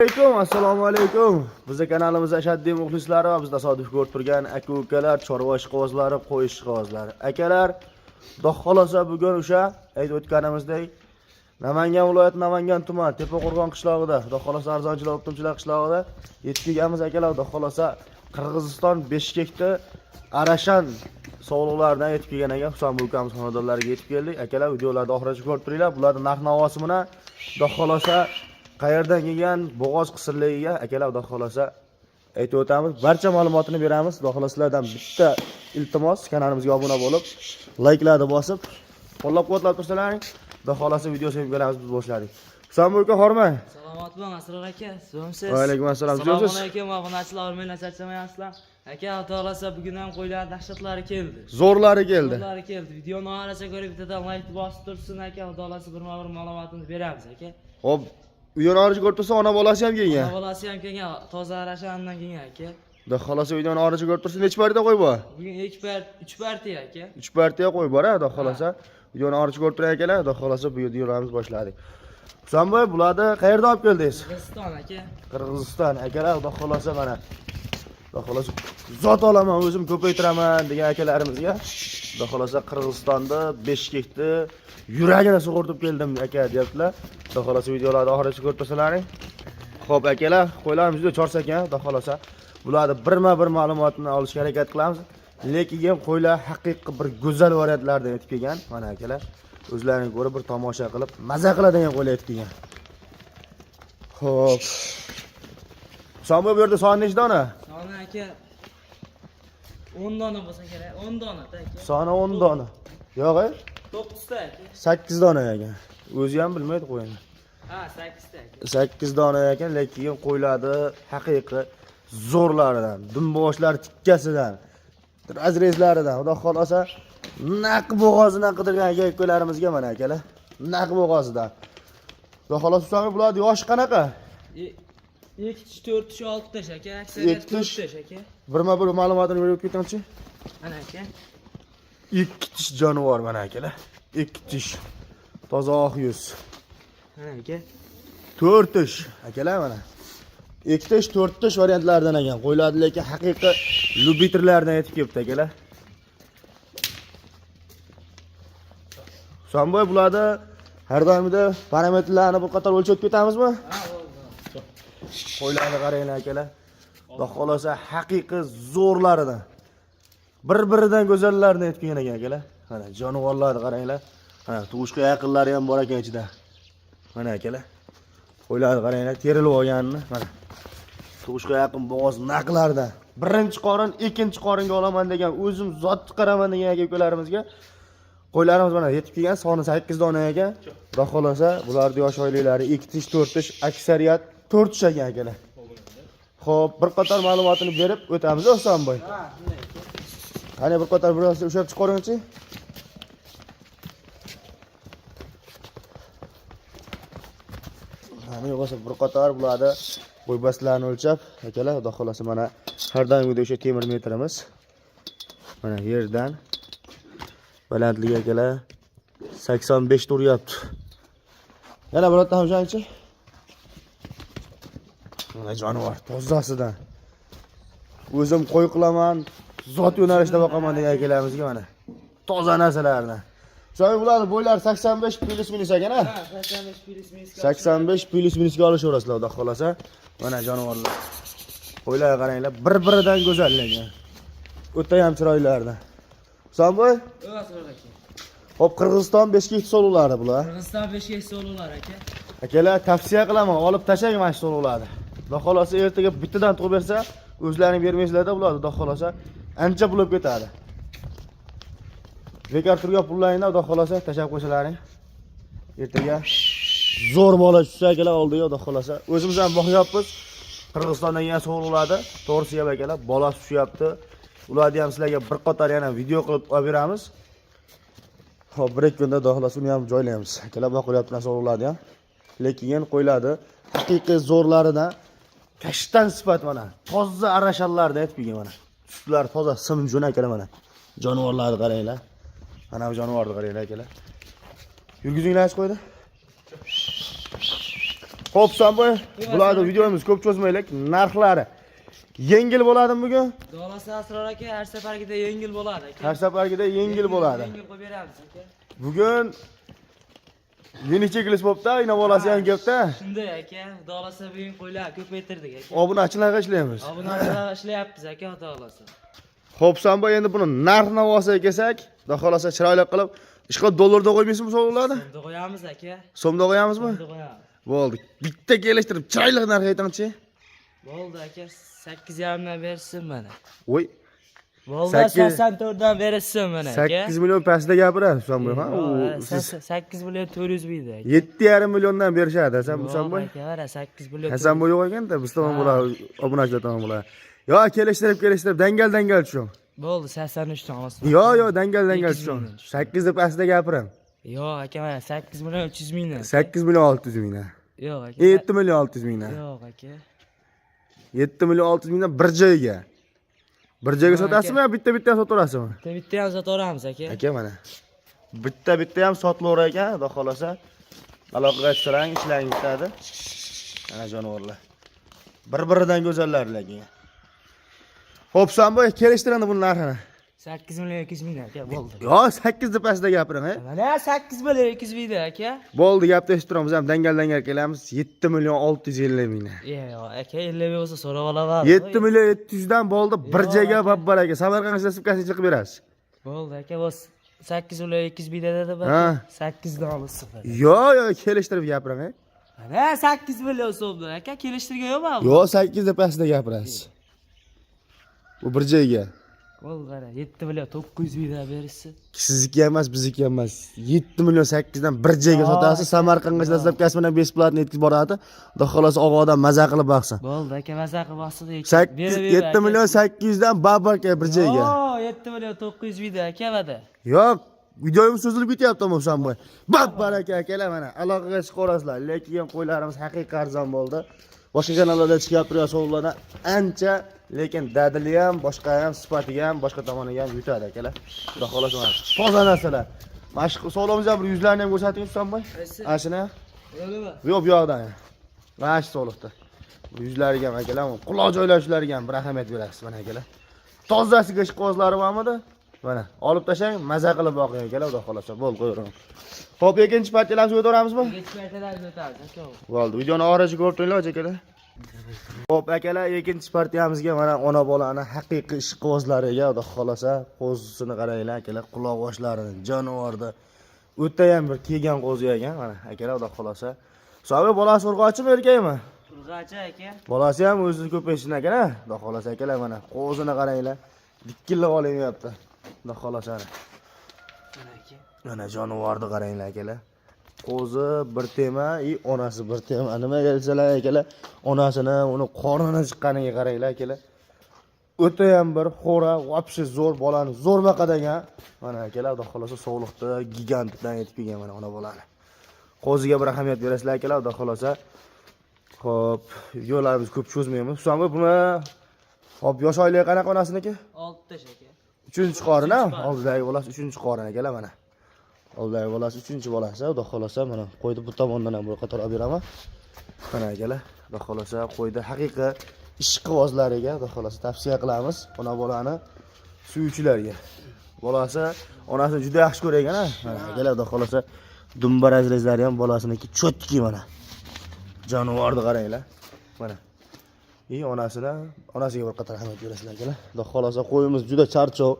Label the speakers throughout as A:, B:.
A: Alaykum, assalomu alaykum. Bizni kanalimiz ashaddiy muxlislari va biz tasodif ko'rib turgan aka-ukalar, chorva ishqibozlari, qo'y ishqibozlari. Akalar, xudo xolasa bugun o'sha aytib o'tganimizdek Namangan viloyati Namangan tuman Tepaqo'rg'on qishlog'ida, xudo xolasa arzonchilar o'ptimchilar qishlog'ida yetib kelganmiz akalar, xudo xolasa Qirg'iziston Bishkekda Arashan sovliqlaridan yetib kelgan ekan. Husan ukamiz xonadonlariga yetib keldik. Akalar, videolarda oxirigacha ko'rib turinglar. Bularning narx-navosi bilan xudo xolasa qayerdan kelgan, bo'g'oz qisirligiga akalar xudo xolasa aytib o'tamiz. Barcha ma'lumotini beramiz. Xudo xolasa sizlardan bitta iltimos, kanalimizga obuna bo'lib, layklarni bosib, qo'llab-quvvatlab tursalaring, xudo xolasa video sevib biz boshladik. Husan uka, hormang.
B: Salomatmi, Asror aka? Zo'msiz?
A: Va alaykum assalom.
B: Assalomu
A: Zo'msiz?
B: alaykum, obunachilar, o'rmanglar, charchamayapsizlar. Aka, xudo xolasa bugun ham qo'ylar dahshatlari keldi.
A: Zo'rlari keldi.
B: Zo'rlari keldi. Videoni oxirigacha ko'rib, bittadan like bosib tursin aka, xudo xolasa birma-bir ma'lumotini beramiz aka.
A: Xo'p, videoni oxirigacha ko'rib tursa, ona bolasi ham kelgan.
B: Ona bolasi ham kelgan, toza Arashandan kelgan aka.
A: Xudo xolasa videoni oxirigacha ko'rib tursin, necha parta qo'y bor?
B: Bugun 2 part, 3 partiya aka.
A: 3 partiya qo'y bor, xudo xolasa. Videoni oxirigacha ko'rib turing akalar, xudo xolasa bu videolarimiz boshladik. Husanboy, bularni qayerdan olib keldingiz?
B: Qirg'iziston aka.
A: Qirg'iziston akalar, xudo xolasa mana. Xudo xolasa zot olaman, o'zim ko'paytiraman degan akalarimizga xudo xolasa Qirg'izistonda Bishkekda yuragini sug'urtib keldim aka deyaptilar. Xudo xolasa videolarni oxirigacha ko'rib tursalaring. Xo'p akalar, qo'ylarimiz juda chorsa ekan, xudo xolasa. Bularni birma-bir ma'lumotini olishga harakat qilamiz. Lekin qo'ylar haqiqiy bir go'zal variantlardan yetib kelgan. Mana akalar, o'zlaring ko'rib bir tomosha qilib, maza qiladigan qo'ylar yetib kelgan. Xo'p. Husanboy, bu yerda son nechta dona?
B: Soni aka 10 dona bo'lsa kerak, 10 dona aka.
A: Soni 10 dona. Yo'q,
B: 9 ta aka.
A: 8 dona ekan. O'zi ham bilmaydi qo'yini.
B: Ha, 8 ta aka.
A: 8 dona ekan, lekin qo'ylarni haqiqiy zo'rlaridan, dumboshlar tikkasidan, разрез laridan, xudo xolasa naq bo'g'ozidan qidirgan aka ukalarimizga mana akalar, naq bo'g'ozidan. Xudo xolasa Husanboy, bularni yoshi qanaqa?
B: 2 tish, 4 tish, 6 tish aka. Aksariyat
A: Ikki tish.
B: 4 tish aka.
A: Birma-bir ma'lumotini berib ketingchi.
B: Mana aka.
A: 2 tish jonivor mana akalar. 2 tish. Toza oq yuz.
B: Mana aka.
A: 4 tish akalar mana. 2 tish, 4 tish variantlardan ekan. Qo'ylardi lekin haqiqiy любитель lardan yetib kelibdi akalar. Husanboy, bularda har doimida parametrlarni bir qator o'lchab ketamizmi?
B: Ha, bo'ldi.
A: Qo'ylarni qaranglar akalar. Xudo xolasa haqiqiy zo'rlaridan. Bir-biridan go'zallarni yetib kelgan ekan akalar. Mana jonivorlarni qaranglar. Mana tug'ishga yaqinlari ham bor ekan ichida. Mana akalar. Qo'ylarni qaranglar, terilib olganini mana. Tug'ishga yaqin bo'g'oz naqlardan. Birinchi qorin, ikkinchi qoringa olaman degan, o'zim zot chiqaraman degan aka ukalarimizga qo'ylarimiz mana yetib kelgan, soni 8 dona ekan. Xudo xolasa bularning yosh oyliklari 2 tish, 4 tish, aksariyat 4 tish ekan akalar. Xo'p, bir qator ma'lumotini berib o'tamiz Husanboy.
B: Ha, shunday aka.
A: Qani bir qator biroz ushlab chiqaringchi. Qani bo'lsa bir qator bularni bo'ybastlarni o'lchab, akalar, xudo xolasa mana har doimgidek o'sha temir metrimiz. Mana yerdan balandligi akalar 85 ta uryapti. Yana birorta ham ushlangchi. Mana jonivor tozasidan. O'zim qo'y qilaman, zot yo'nalishida boqaman degan akalarimizga mana toza narsalarni. So'ng bularni bo'ylari 85 плюс минус ekan, ha?
B: Ha, 85 плюс минус.
A: 85 плюс минус ga olishaverasizlar, xudo xolasa. Mana jonivorlar. Qo'ylarga qaranglar, bir-biridan go'zal lekin. O'ta ham chiroylilardan. Husanboy,
B: Asror aka.
A: hop Qirg'iziston Bishkek so'luqlari bular.
B: Qirg'iziston Bishkek so'luqlar aka.
A: Akalar, tavsiya qilaman, olib tashlang mana shu so'luqlarni. Xudo xolasa ertaga bittadan tug'ib bersa, o'zlaring bermaysizlarda bularni, xudo xolasa ancha pul bo'lib ketadi. Bekor turgan pullaringni xudo xolasa tashlab qo'ysalaring. Ertaga zo'r bola tushsa akalar oldiga, xudo xolasa. O'zimiz ham boqyapmiz. Qirg'izistondan kelgan so'luqlarni, to'g'risi gap akalar, bolasi tushyapti. Ularni ham sizlarga bir qator yana video qilib olib beramiz. Xo'p, bir ikki kunda xudo xolasa uni ham joylaymiz. Akalar boqilyapti so'luqlarni ham. Lekin qo'yiladi haqiqiy zo'rlaridan kashtan sifat mana. Toza arashanlardan aytib kelgan mana. Sutlar toza simjun akalar mana. Jonivorlarni qaranglar. Mana bu jonivorni qaranglar akalar. Yurgizinglar qo'ydi. Xo'p, Husanboy, bularni videomiz ko'p cho'zmaylik. Narxlari yengil bo'ladimi bugun?
B: Xudo xohlasa Asror aka har safargidek yengil bo'ladi aka.
A: Har safargidek yengil bo'ladi.
B: Yengil qo'yib beramiz aka.
A: Bugun yeni chekilish bo'libdi, ina bolasi ham kelibdi.
B: Shunday aka, xudo xohlasa bugun qo'ylar ko'paytirdik aka.
A: Obunachilarga ishlaymiz.
B: Obunachilar ishlayapmiz aka, xudo xohlasa.
A: Xo'p, Husanboy, endi buni narx navosiga kelsak, xudo xohlasa chiroyli qilib, ishqilib dollarda qo'ymaysizmi sovug'larni?
B: So'mda qo'yamiz aka.
A: So'mda qo'yamizmi?
B: So'mda qo'yamiz.
A: Bo'ldi. Bitta kelishtirib chiroyli narx aytingchi.
B: Bo'ldi aka, 8,5 dan bersin mana.
A: Voy,
B: Bo'ldi, 84 dan bersin mana aka.
A: 8 million pastda gapiradi Husanboy, ha?
B: Yo'q,
A: U siz
B: 8 million 400 ming aka.
A: 7,5 milliondan berishadi Hasan Husanboy.
B: Yo'q aka, mana 8 million.
A: Hasan boy yo'q ekanda, biz tomon bo'ladi, obunachilar tomon bo'ladi. Yo, kelishtirib, kelishtirib, dangal dangal tushing.
B: Bo'ldi, 83 dan olsin.
A: Yo, yo, dangal dangal
B: 8
A: tushing.
B: million.
A: 8 deb pastda gapiring.
B: Yo'q aka, mana 8 million 300 mingdan.
A: 8 million 600 mingdan.
B: Yo'q aka.
A: 7 million 600 mingdan.
B: Yo'q aka.
A: 7 million 600 mingdan bir joyga. Bir joyga sotasizmi yo bitta bitta sotaverasizmi?
B: Bitta bitta ham sotaveramiz aka.
A: Aka mana. Bitta bitta ham sotilaverar ekan, xudo xolasa. Aloqaga tushsang, ishlaring bitadi. Mana jonivorlar. Bir-biridan go'zallar lekin. Xo'p, Husanboy, kelishtiradi buni narxini.
B: 8 million 200 ming aka, bo'ldi.
A: Yo, 8 deb pastda gapiring, he.
B: Mana 8 million 200 ming aka.
A: Bo'ldi, gapni eshitib turamiz ham dangal dangal kelamiz. 7 million 650 mingdan.
B: Yo'q aka, 50 ming bo'lsa so'rab olaman.
A: 7 million 700 dan bo'ldi, bir
B: Yo'q,
A: joyga babbara aka. Samarqandga sipkasini chiqib berasiz.
B: Bo'ldi aka, bu 8 million 200 ming dedi
A: Ha.
B: 8 dan olib sıfır.
A: Yo, yo, kelishtirib gapiring, he.
B: Mana 8 million so'mdan aka, kelishtirgan yo'qmi?
A: Yo, 8 deb pastda gapirasiz. Bu bir joyga.
B: Bo'ldi, mana 7 million 900 mingdan berishsin.
A: Sizniki emas, bizniki emas. 7 million 8 dan bir joyga sotasiz. Samarqandga dastlabkasi bilan bесплатно yetkazib boradi. Xudo xolasa og'a odam maza qilib boqsin.
B: Bo'ldi aka, maza qilib boqsin.
A: 8 7 million 800 dan babarka bir joyga.
B: Yo'q, 7 million 900 mingdan aka, vada.
A: Yo'q, videomiz cho'zilib ketyapti Husanboy. Bab baraka akalar mana aloqaga chiqaverasizlar. Lekin qo'ylarimiz haqiqiy arzon bo'ldi. Boshqa kanallarda chiqyapti turgan sovunlardan ancha, lekin dadili ham, boshqa ham, sifatiga ham, boshqa tomoniga ham yutadi akalar. Xudo xolasa mana toza narsalar. Mana shu sovunimizni ham bir yuzlarini ham ko'rsating Husanboy.
B: Qaysi?
A: Ana shuni.
B: Yo'qmi?
A: Yo'q, bu yoqdan. Mana shu sovliqda. Yuzlariga ham akalar, quloq joylashishlariga ham bir ahamiyat berasiz mana akalar. Tozasiga ishqibozlari bormidi? Mana olib tashlang, maza qilib boqing akalar, xudo xolasa. Bo'ldi, qo'yaveramiz. Xo'p, ikkinchi partiyalarimizni o'taveramizmi?
B: Ikkinchi partiyalarimizni o'tamiz aka.
A: Bo'ldi. Videoni oxirigacha ko'rib turinglar, akalar. Xo'p, akalar, ikkinchi partiyamizga mana ona bolani haqiqiy ishqibozlariga xudo xolasa, qo'zisini qaranglar, akalar, quloq boshlarini, jonivorni o'ta ham bir kelgan qo'zi ekan, mana akalar, xudo xolasa. Sobi bolasi urg'ochimi, erkakmi?
B: Urg'achi aka.
A: Bolasi ham o'zini ko'payishsin ekan, a? Xudo xolasa akalar, mana qo'zini qaranglar. Dikillab olyapti. Xudo xolasa.
B: Mana aka.
A: Mana jonivorni qaranglar akalar. Qo'zi bir tema, i onasi bir tema. Nima desalar akalar, onasini, uni qornini chiqqaniga qaranglar akalar. O'ta ham bir xo'ra, вообще zo'r bolani zo'r baqadagan. Mana akalar, xudo xolasa sog'liqda gigantdan yetib kelgan mana ona bolani. Qo'ziga bir ahamiyat berasizlar akalar, xudo xolasa. Xo'p, videolarimiz ko'p cho'zmaymiz. Husanboy, buni hop, yosh oyligi qanaqa onasiniki?
B: 6 tash aka.
A: Uchinchi qorin, ha? Oldidagi bolasi uchinchi qorin akalar mana. Oldidagi bolasi uchinchi bolasi, xudo xolasa mana qo'ydi bu tomondan ham bir qator olib beraman. Mana akalar, xudo xolasa qo'ydi haqiqiy ishqibozlariga xudo xolasa tavsiya qilamiz ona bolani suyuvchilarga. Bolasi onasini juda yaxshi ko'rar ekan, ha? Mana akalar, xudo xolasa dumbarazlari ham bolasiniki cho'tki mana. Jonivorni qaranglar. Mana. И onasini, onasiga bir qator ahamiyat berasizlar akalar. Xudo xolasa qo'yimiz juda charchoq.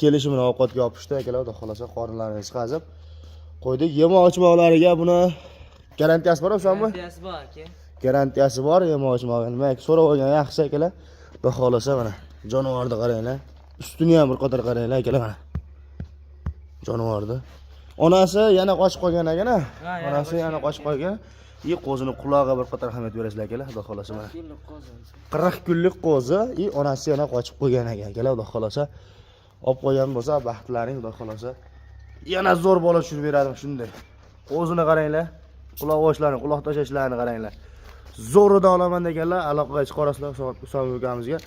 A: Kelishi bilan ovqatga yopishdi akalar, xudo xolasa qorinlarini chiqazib qo'ydik. Yemoq ichmoqlariga buni garantiyasi bor, Husanboy?
B: Garantiyasi bor aka.
A: Garantiyasi bor yemoq ichmog'i. Nima so'rab olgan yaxshi akalar. Xudo xolasa mana jonivorni qaranglar. Ustini ham bir qator qaranglar akalar mana. Jonivorni. Onasi yana qochib qolgan ekan, ha?
B: Ha, yana
A: Onasi yana qochib qolgan. И qo'zini qulog'iga bir qator ahamiyat berasizlar akalar, xudo xolasa mana.
B: Kunlik qo'zi.
A: 40 kunlik qo'zi и onasi yana qochib qo'ygan ekan akalar, xudo xolasa. Olib qo'ygan bo'lsa baxtlaring, xudo xolasa. Yana zo'r bola tushirib beradi shunday. Qo'zini qaranglar, quloq boshlarini, quloq tashlashlarini qaranglar. Zo'ridan olaman deganlar aloqaga chiqarasizlar Husan ukamizga.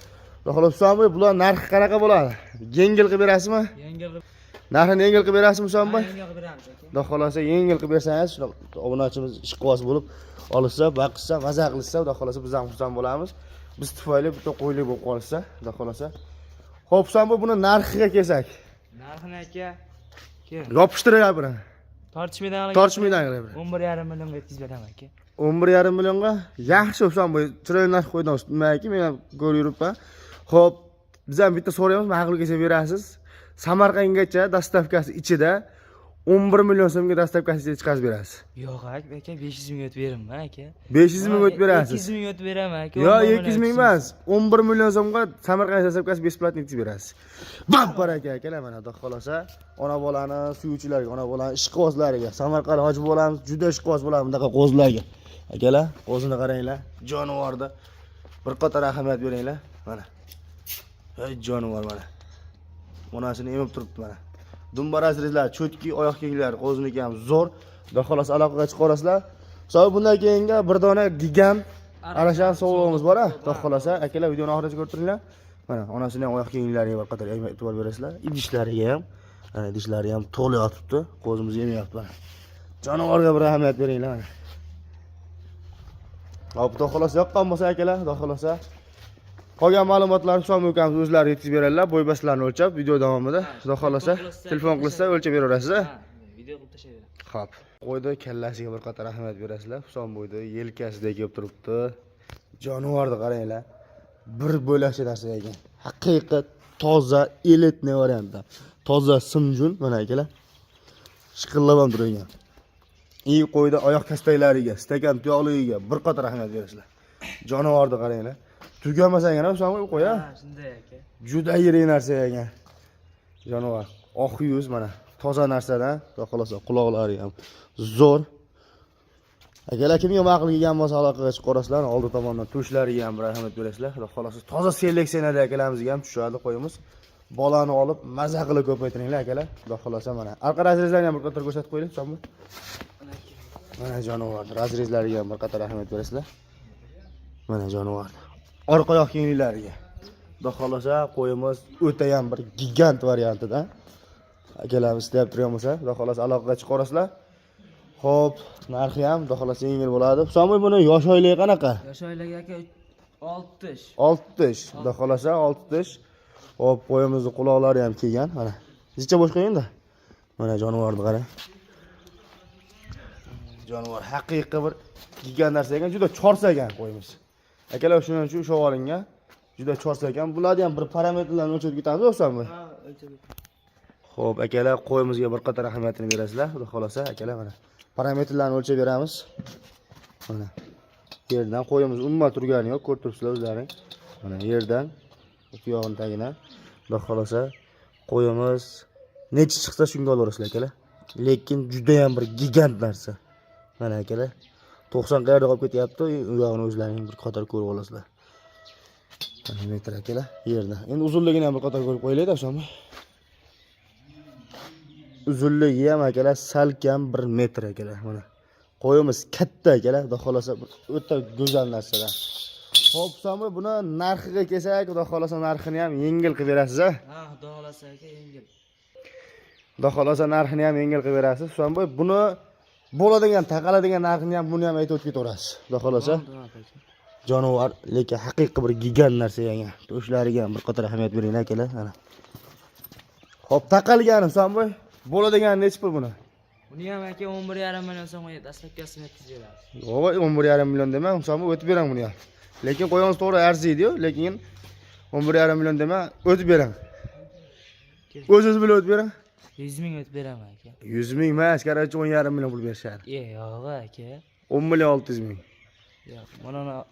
A: Xudo xolasa Husan bular narxi qanaqa bo'ladi? Yengil qilib berasizmi?
B: Yengil qilib.
A: Narxini yengil qilib berasizmi, Husanboy?
B: Yengil qilib beramiz, aka.
A: Xudo xohlasa yengil qilib bersangiz, shunaqa obunachimiz ishqiboz bo'lib olishsa, baqishsa, maza qilishsa, Xudo xohlasa biz ham xursand bo'lamiz. Biz tufayli bitta qo'yli bo'lib qolishsa, Xudo xohlasa. Xo'p, Husanboy, buni narxiga kelsak.
B: Narxini, aka. Kel.
A: Yopishtirib gapiring.
B: Tortishmaydan qilib.
A: Tortishmaydan qilib.
B: 11,5 millionga yetkazib beraman, aka.
A: 11,5 millionga yaxshi, Husanboy, chiroyli narx qo'ydingiz. Nimaki, men ham ko'rib yuribman. Xo'p, biz ham bitta so'raymiz, ma'qul kelsa berasiz. Samarqandgacha доставка si ichida 11 million so'mga доставка si ichida chiqarib berasiz.
B: Yo'q, aka, 500 ming o'tib beraman, aka.
A: 500 ming o'tib berasiz.
B: 200 ming o'tib beraman, aka.
A: Yo,
B: 11
A: 200 ming emas, 11 million so'mga Samarqand доставка si бесплатно yetkazib berasiz. Bam baraka, akalar, mana xudo xohlasa ona bolani suyuvchilarga, ona bolani ishqibozlariga, Samarqand hoji bolamiz juda ishqiboz bo'ladi bunaqa qo'zilarga. Akalar, qo'zini qaranglar, jonivorda bir qator ahamiyat beringlar. Mana. Ey jonivor mana. Onasini emib turibdi mana. Dumba разрез lar, cho'tki, oyoq kiyimlari qo'ziniki ham zo'r. Xudo xohlasa aloqaga chiqarasizlar. Sonra bundan keyingi bir dona gigant arashan sovug'imiz bor, a. Xudo xohlasa akalar, videoni oxirigacha ko'rib turinglar. Mana onasini ham oyoq kiyimlariga bir qator e'tibor berasizlar. Idishlariga ham, mana idishlari ham to'la yotibdi. Qo'zimiz yemayapti mana. Jonivorga bir ahamiyat beringlar mana. Hop, xudo xohlasa yoqqan bo'lsa akalar, xudo xohlasa qolgan ma'lumotlarni Husom ukamiz o'zlari yetkazib beradilar, bo'y-bastlarni o'lchab video davomida. Xudo xohlasa telefon qilsa o'lchab beraverasiz, a?
B: Ha, video qilib tashlayveraman.
A: Xo'p. Qo'yda kallasiga bir qator ahamiyat berasizlar. Husom bo'yda yelkasida kelib turibdi. Jonivorni qaranglar. Bir bo'lakcha narsa ekan. Haqiqat toza элитный variantda. Toza simjun mana, akalar. Shiqillab ham turgan. И qo'yda oyoq kastaklariga, stakan tuyoqligiga bir qator ahamiyat berasizlar. Jonivorni qaranglar. Tugamas ekan, Husom qo'y, a?
B: Ha, shunday, aka.
A: Juda yirik narsa ekan. Jonivor. Oq yuz mana. Toza narsadan, xudo xohlasa quloqlari ham zo'r. Akalar, kimga ma'qul kelgan bo'lsa aloqaga chiqarasizlar, oldi tomondan tushlariga ham bir ahamiyat berasizlar. Xudo xohlasa toza seleksiyada akalarimizga ham tushadi qo'yimiz. Bolani olib maza qilib ko'paytiringlar, akalar. Xudo xohlasa mana. Arqa разрез larni ham bir qator ko'rsatib qo'yaylik, Husanboy. Mana jonivor разрез lariga ham bir qator ahamiyat berasizlar. Mana jonivor. Orqa oyoq kengliklariga. Xudo xohlasa qo'yimiz o'ta ham bir gigant variantida. Akalarimiz istayap turgan bo'lsa, xudo xohlasa aloqaga chiqarasizlar. Xo'p, narxi ham xudo xohlasa yengil bo'ladi. Husanboy, buni yosh oyligi qanaqa?
B: Yosh oyligi, aka, 6 tish.
A: 6 tish. Xudo xohlasa 6 tish. Xo'p, qo'yimizni quloqlari ham kelgan, mana. Zicha bo'sh qo'ying-da. Mana jonivorni qarang. Jonivor haqiqiy bir gigant narsa ekan, juda chorsa ekan qo'yimiz. Akalar, shuning uchun ushlab olingan. Juda chorsa ekan. Bularni ham bir parametrlarni o'lchab ketamiz, Husanboy.
B: Ha, o'lchab.
A: Xo'p, akalar, qo'yimizga bir qator ahamiyatini berasizlar. Xudo xohlasa, akalar, mana parametrlarni o'lchab beramiz. Mana yerdan qo'yimiz umuman turgani yo'q, ko'rib turibsizlar o'zlaring. Mana yerdan tuyog'ini tagidan. Xudo xohlasa qo'yimiz necha chiqsa shunga olaverasizlar, akalar. Lekin juda ham bir gigant narsa. Mana, akalar, 90 qayerda qolib ketyapti, u yog'ini o'zlaring bir qator ko'rib olasizlar. Mana metr, akalar, yerdan. Endi uzunligini ham bir qator ko'rib qo'yaylik-da, Husanboy. Uzunligi ham, akalar, salkam 1 metr, akalar, mana. Qo'yimiz katta, akalar, xudo xohlasa bir o'ta go'zal narsalar. Xo'p, Husanboy, buni narxiga kelsak, xudo xohlasa narxini ham yengil qilib berasiz, a?
B: Ha, xudo xohlasa, aka, yengil.
A: Xudo xohlasa narxini ham yengil qilib berasiz. Husanboy, buni bo'ladigan, taqaladigan narxini ham, buni ham aytib o'tib ketaverasiz. Xudo xohlasa.
B: Bo'ldi, aka.
A: Jonivor, lekin haqiqiy bir gigant narsa ekan. To'shlariga ham bir qator ahamiyat bering, akalar, mana. Xo'p, taqalgani, Husanboy, bo'ladigan nechi pul buni?
B: Buni ham, aka, 11,5 million so'mga доставка sini yetkazib beramiz.
A: Yo'q, 11,5 million demang, Husanboy, o'tib beraman buni ham. Lekin qo'yamiz to'g'ri arziydi-yu, lekin 11,5 million dema, o'tib beraman. O'zingiz bilib o'tib bering.
B: 100 ming o'tib beraman, aka.
A: 100 ming emas, короче, 10,5 million pul berishadi.
B: E, yo'q, aka.
A: 10 million 600 ming.
B: Yo'q, mana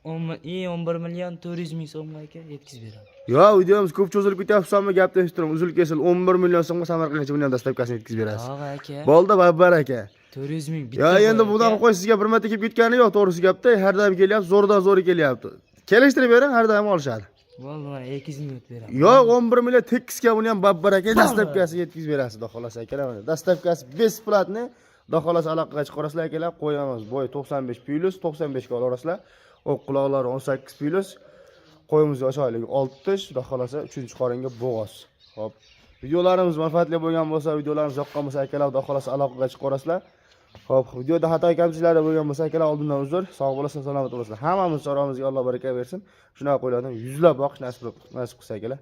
B: 10 i 11 million 400 ming so'mga, aka, yetkazib beraman.
A: Yo, videomiz ko'p cho'zilib ketyapti, Husanboy, gapni eshitib turing. Uzil kesil 11 million so'mga Samarqandgacha buni ham доставка sini yetkazib berasiz.
B: Yo'q, aka.
A: Bo'ldi, babbar aka.
B: 400 ming bitta.
A: Yo, endi
B: qo'y,
A: bunaqa
B: aka.
A: qo'y sizga bir marta kelib ketgani yo'q, to'g'risi gapda. Har doim kelyapti, zo'rdan zo'ri kelyapti. Kelishtirib bering, har doim olishadi.
B: Bo'ldi, mana 200 ming o'tib beraman.
A: Yo'q, 11 million tekkizga buni ham babbar aka доставка si yetkazib berasiz, xudo xohlasa, akalar, mana. Доставка si бесплатный. Xudo xohlasa aloqaga chiqarasizlar, akalar, qo'yamiz. Bo'y 95 плюс, 95 ga olaverasizlar. O'q quloqlari 18 плюс. Qo'yimiz yosh oyligi 6 tish, xudo xohlasa 3-qoringa bo'g'oz. Xo'p. Videolarimiz manfaatli bo'lgan bo'lsa, videolarimiz yoqqan bo'lsa, akalar, xudo xolasa aloqaga chiqaverasizlar. Xo'p, videoda xato kamchiliklar bo'lgan bo'lsa, akalar, oldindan uzr. Sog' bo'lasizlar, salomat bo'lasizlar. Hammamiz chorvamizga Alloh baraka bersin. Shunaqa qo'ylardan yuzlab boqish nasib qilsa, akalar.